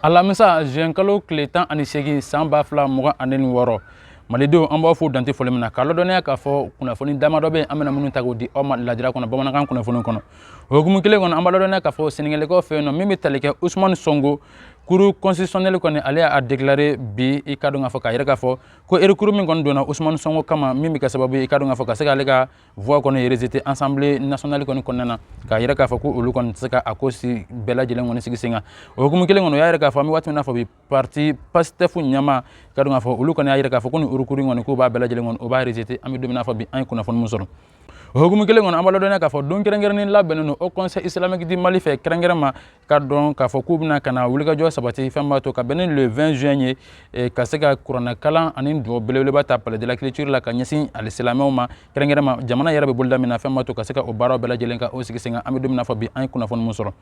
Alamisa, juin kalo tile 18, san 2026, malidenw, an b'aw fo dante foli min na k'a ladɔnniya k'a fɔ kunnafoni damadɔ bɛ an bɛna minnu ta k'o di aw ma lajira kɔnɔ, bamanankan kunnafoni kɔnɔ. O hukumu kelen kɔnɔ, an b'a ladɔnniya k'a fɔ Senegalikaw fɛ yen nɔ, min bɛ tali kɛ Ousmane Sonko, cour constitutionnelle kɔni, ale y'a déclaré bi, i ka dɔn k'a fɔ k'a yɛrɛ k'a fɔ ko recours min kɔni donna Ousmane Sonko kama, min bɛ kɛ sababu ye, i ka dɔn k'a fɔ ka se k'ale ka voix kɔni rejeté Assemblée nationale kɔni kɔnɔna na, k'a yɛrɛ k'a fɔ ko olu kɔni tɛ se ka a ko si bɛɛ lajɛlen kɔni sigi sen kan. O hukumu kelen kɔnɔ, o y'a yɛrɛ k'a fɔ an bɛ waati min na fɔ bi, parti Pastef ɲɛmaa, ka dɔn k'a fɔ olu kɔni y'a yɛrɛ k'a fɔ ko nin recours kɔni, k'u b'a bɛɛ lajɛlen kɔni, o b'a rejeté. An bɛ don min na fɔ bi, an ye kunnafoni min sɔrɔ o hukumu kelen kɔnɔ, an b'a ladɔnniya k'a fɔ don kɛrɛnkɛrɛnnen labɛnnen don Haut Conseil islamique du Mali fɛ, kɛrɛnkɛrɛn ma ka dɔn k'a fɔ k'u bɛna ka na wulikajɔ sabati, fɛn b'a to ka bɛn ni le 20 juin ye, ka se ka kuranɛkalan ani dugawu belebeleba ta Palais de la Culture la ka ɲɛsin ali silamɛw ma, kɛrɛnkɛrɛn ma jamana yɛrɛ bɛ boloda min na, fɛn b'a to ka se ka o baaraw bɛɛ lajɛlen ka o sigi sen kan. An bɛ don min na fɔ bi, an ye kunnafoni min sɔrɔ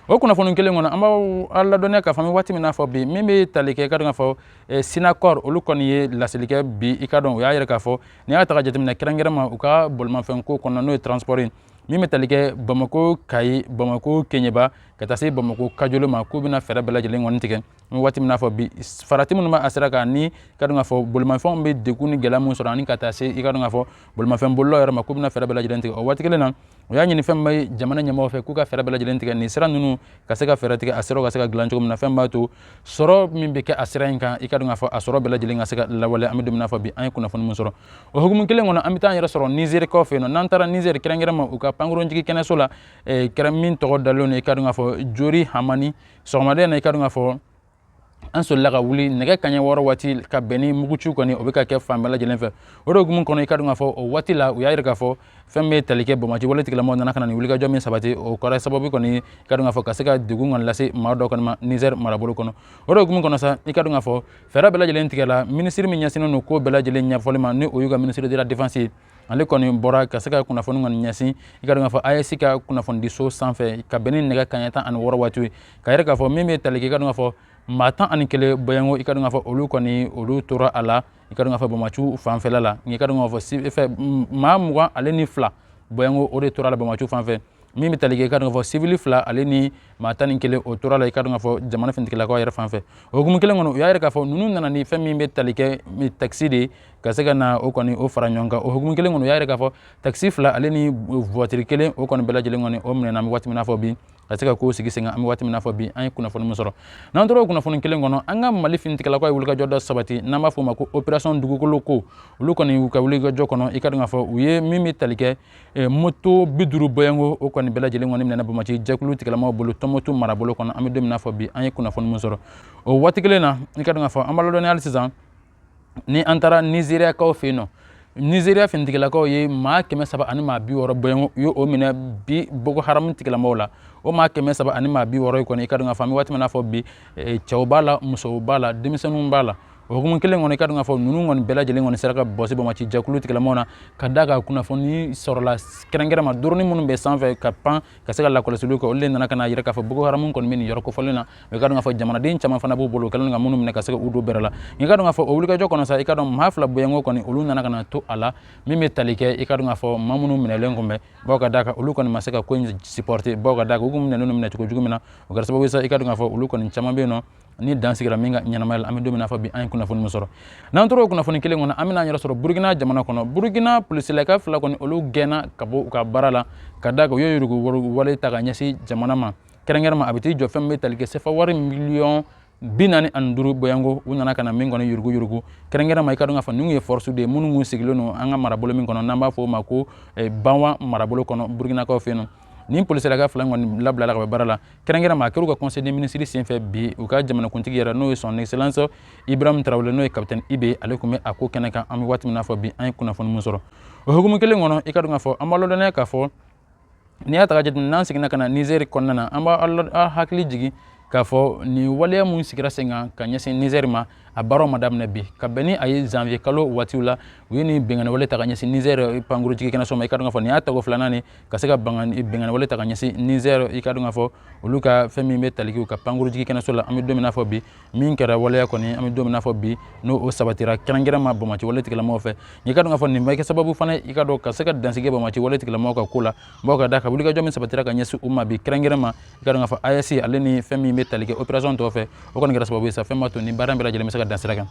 o kunnafoni kelen kɔnɔ, an b'aw ladɔnniya k'a fɔ an bɛ waati min na fɔ bi, min bɛ tali kɛ, i ka dɔn k'a fɔ Sinakɔr, olu kɔni ye laseli kɛ bi. I ka dɔn, u y'a yɛrɛ k'a fɔ n'i y'a ta ka jateminɛ, kɛrɛnkɛrɛn ma u ka bolimafɛn ko kɔnɔna, n'o ye transport ye, min bɛ tali kɛ Bamako Kayi, Bamako Keɲeba, ka taa se Bamako Kajolo ma, k'u bɛna fɛɛrɛ bɛɛ lajɛlen kɔni tigɛ. An bɛ waati min na fɔ bi, farati minnu b'a sira kan, ni ka dɔn k'a fɔ bolimafɛnw bɛ degun ni gɛlɛya min sɔrɔ, ani ka taa se, i ka dɔn k'a fɔ bolimafɛn bolilaw yɛrɛ ma, k'u bɛna fɛɛrɛ bɛɛ lajɛlen tigɛ. O waati kelen na, u y'a ɲini fɛn bɛ jamana ɲɛmɔgɔ fɛ k'u ka fɛɛrɛ bɛɛ lajɛlen tigɛ nin sira ninnu ka se ka fɛɛrɛ tigɛ, a siraw ka se ka dilan cogo min na, fɛn b'a to sɔrɔ min bɛ kɛ a sira in kan, i ka dɔn k'a fɔ a sɔrɔ bɛɛ lajɛlen ka se ka lawale. An bɛ don min na fɔ bi, an ye kunnafoni min sɔrɔ o hukumu kelen kɔnɔ, an bɛ taa an yɛrɛ sɔrɔ Nizerikaw fɛ yen nɔ. N'an taara Nizɛri, kɛrɛnkɛrɛn ma u ka pankurunjigi kɛnɛso la, kɛrɛn min tɔgɔ dalen don, i ka dɔn k'a fɔ Jori Hamani, sɔgɔmada in na, i ka dɔn k'a fɔ an solila ka wuli nɛgɛ kaɲɛ 6 waati ka bɛn ni muguciw kɔni, o bɛ ka kɛ fan bɛɛ lajɛlen fɛ. O de hukumu kɔnɔ, i ka dɔn k'a fɔ o waati la, u y'a yira k'a fɔ fɛn bɛ tali kɛ banbaanci wale tigilamɔgɔw nana ka na nin wulikajɔ min sabati, o kɛra sababu kɔni, i ka dɔn k'a fɔ ka se ka degun kɔni lase maa dɔ kɔni ma Nizɛri marabolo kɔnɔ. O de hukumu kɔnɔ sa, i ka dɔn k'a fɔ fɛɛrɛ bɛɛ lajɛlen tigɛla. Minisiri min ɲɛsinnen don ko bɛɛ lajɛlen ɲɛfɔli ma, ni o y'u ka ministre de la Défense ye, ale kɔni bɔra ka se ka kunnafoni kɔni ɲɛsin, i ka dɔn k'a fɔ AES ka kunnafonidiso sanfɛ, ka bɛn ni nɛgɛ kaɲɛ 16 waati ye, ka yɛrɛ k'a fɔ min bɛ tali kɛ, i ka dɔn k'a fɔ maa 11 bɔɲɔgɔn, i ka dɔn k'a fɔ olu kɔni, olu tora a la, i ka dɔn k'a fɔ banbaanciw fanfɛla la. I ka dɔn k'a fɔ fɛ maa 22 bɔɲɔgɔn, o de tora a la banbaanciw fanfɛ. Min bɛ tali kɛ, i ka dɔn k'a fɔ sivili fila ale ni maa 11, o tora la, i ka dɔn k'a fɔ jamana finitigilakaw yɛrɛ fanfɛ. O hukumu kelen kɔnɔ, u y'a yɛrɛ k'a fɔ ninnu nana ni fɛn min bɛ tali kɛ takisi de ye, ka se ka na o kɔni o fara ɲɔgɔn kan. O hukumu kelen kɔnɔ, u y'a yɛrɛ k'a fɔ takisi fila ale ni voiture kelen, o kɔni bɛɛ lajɛlen kɔni, o minɛna. An bɛ waati min na fɔ bi, ka se ka kow sigi sen kan, an bɛ waati min na fɔ bi, an ye kunnafoni min sɔrɔ, n'an tora o kunnafoni kelen kɔnɔ, an ka Mali finitigilakaw ye wulikajɔ dɔ sabati, n'an b'a fɔ o ma ko opération dugukolo ko. Olu kɔni y'u ka wulikajɔ kɔnɔ, i ka dɔn k'a fɔ u ye min bɛ tali kɛ moto 50 bɔɲɔgɔn, o kɔni bɛɛ lajɛlen kɔni minɛna banbaanci jɛkulu tigilamaw bolo Tɔnbukutu marabolo kɔnɔ. An bɛ don min na fɔ bi, an ye kunnafoni min sɔrɔ o waati kelen na, i ka dɔn k'a fɔ an b'a ladɔnniya hali sisan, ni an taara Nizeriyakaw fɛ yen nɔ, Nizeriya finitigilakaw ye maa 300 ani maa 60 bɔɲɔgɔn, u ye o minɛ bi Boko Haram tigilamɔgɔw la. O maa 300 ani maa 60 kɔni, i ka dɔn k'a fɔ an bɛ waati min na fɔ bi, cɛw b'a la, musow b'a la, denmisɛnninw b'a la. O hukumu kelen kɔnɔ, i ka dɔn k'a fɔ ninnu kɔni bɛɛ lajɛlen kɔni sera ka bɔsi banbaanci jɛkulu tigilamɔgɔw na, ka d'a kan kunnafoni sɔrɔla kɛrɛnkɛrɛn ma drone minnu bɛ sanfɛ ka pan ka se ka lakɔlɔsiliw kɛ, olu de nana ka na yira k'a fɔ Boko Haram kɔni bɛ nin yɔrɔ kofɔlen na. I ka dɔn k'a fɔ jamanaden caman fana b'u bolo, u kɛlen ka minnu minɛ ka se ka u don bɛrɛ la. I ka dɔn k'a fɔ o wulikajɔ kɔnɔ sa, i ka dɔn maa fila bɔɲɔgɔn kɔni, olu nana ka na to a la, min bɛ tali kɛ, i ka dɔn k'a fɔ maa minnu minɛlen kun bɛ bawo, ka d'a kan olu kɔni ma se ka ko in supporter, bawo ka d'a kan u kun minɛlen minɛ cogo jugu min na, o kɛra sababu ye sa, i ka dɔn k'a fɔ olu kɔni caman bɛ yen nɔ ni dan sigira min ka ɲɛnamaya la. An bɛ don min na fɔ bi, an ye kunnafoni min sɔrɔ, n'an tora o kunnafoni kelen kɔnɔ, an bɛna an yɛrɛ sɔrɔ Burukina jamana kɔnɔ. Burukina polisilaka fila kɔni, olu gɛnna ka bɔ u ka baara la, ka d'a kan u ye yurugu wale ta ka ɲɛsin jamana ma, kɛrɛnkɛrɛn ma a bɛ t'i jɔ fɛn min bɛ tali kɛ sefa wari miliyɔn 45 bɔyanko, u nana ka na min kɔni yurugu yurugu, kɛrɛnkɛrɛn ma i ka dɔn k'a fɔ ninnu ye force de ye minnu kun sigilen don an ka marabolo min kɔnɔ, n'an b'a fɔ o ma ko Banwa marabolo kɔnɔ, Burukinakaw fɛ yen nɔ. Nin polisilaka fila kɔni labilala ka bɔ baara la, kɛrɛnkɛrɛn ma a kɛra u ka conseil des ministres senfɛ bi. U ka jamanakuntigi yɛrɛ, n'o ye Son Excellence Ibrahim Traoré, n'o ye capitaine IB, ale tun bɛ a ko kɛnɛ kan. An bɛ waati min na fɔ bi, an ye kunnafoni min sɔrɔ o hukumu kelen kɔnɔ, i ka dɔn k'a fɔ an b'a ladɔnniya k'a fɔ n'i y'a ta ka jateminɛ, n'an seginna ka na Nizɛri kɔnɔna na, an b'a hakili jigin k'a fɔ nin waleya mun sigira sen kan ka ɲɛsin Nizɛri ma. A baaraw ma daminɛ bi. Ka bɛn ni a ye janvier kalo waatiw la, u ye nin binkanni wale ta ka ɲɛsin Niger pankuru jigikɛnɛso ma. I ka dɔn k'a fɔ nin y'a tako filanan ni ka se ka binkanni wale ta ka ɲɛsin Niger, i ka dɔn k'a fɔ olu ka fɛn min bɛ tali kɛ u ka pankuru jigikɛnɛso la. An bɛ don min na fɔ bi, min kɛra waleya kɔni, an bɛ don min na fɔ bi, n'o o sabatira kɛrɛnkɛrɛn ma banbaanci wale tigilamɔgɔw fɛ. I ka dɔn k'a fɔ nin bɛ kɛ sababu fana, i ka dɔn ka se ka dansigi banbaanci wale tigilamɔgɔw ka ko la, bawo ka da ka wulikajɔ min sabatira ka ɲɛsin u ma bi kɛrɛnkɛrɛn ma, i ka dɔn k'a fɔ AES ale ni fɛn min bɛ tali kɛ opération tɔw fɛ, o kɔni kɛra sababu ye sa, fɛn b'a to ni baara in bɛɛ lajɛlen bɛ se ka dan sira kan.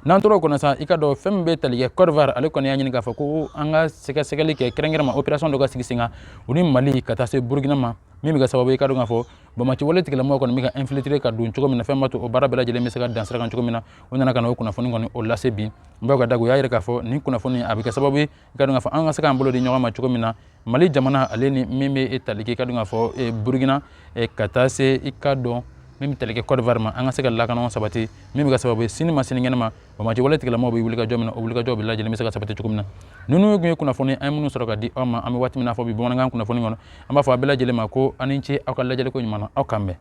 N'an tora o kɔnɔ sa, i ka dɔn fɛn min bɛ tali kɛ Côte d'Ivoire, ale kɔni y'a ɲini k'a fɔ ko an ka sɛgɛsɛgɛli kɛ kɛrɛnkɛrɛn ma, opération dɔ ka sigi sen kan u ni Mali ka taa se Burukina ma, min bɛ kɛ sababu ye, i ka dɔn k'a fɔ banbaanci wale tigilamɔgɔw kɔni bɛ ka infiltrer ka don cogo min na, fɛn b'a to o baara bɛɛ lajɛlen bɛ se ka dan sira kan cogo min na. U nana ka na o kunnafoni kɔni o lase bi. N b'aw ka da, u y'a yira k'a fɔ nin kunnafoni a bɛ kɛ sababu ye, i ka dɔn k'a fɔ an ka se k'an bolo di ɲɔgɔn ma cogo min na, Mali jamana ale ni min bɛ tali kɛ, i ka dɔn k'a fɔ Burukina, ka taa se, i ka dɔn min bɛ tali kɛ Côte d'Ivoire ma, an ka se ka lakana sabati, min bɛ kɛ sababu ye sini ma sinikɛnɛ ma, banbaanci wale tigilamɔgɔw bɛ wuli ka jɔ min na, o wulikajɔ bɛɛ lajɛlen bɛ se ka sabati cogo min na. Ninnu tun ye kunnafoni an ye minnu sɔrɔ ka di aw ma an bɛ waati min na fɔ bi bamanankan kunnafoni kɔnɔ. An b'a fɔ a bɛɛ lajɛlen ma ko aw ni ce aw ka lajɛliko ɲuman na. Aw k'an bɛn.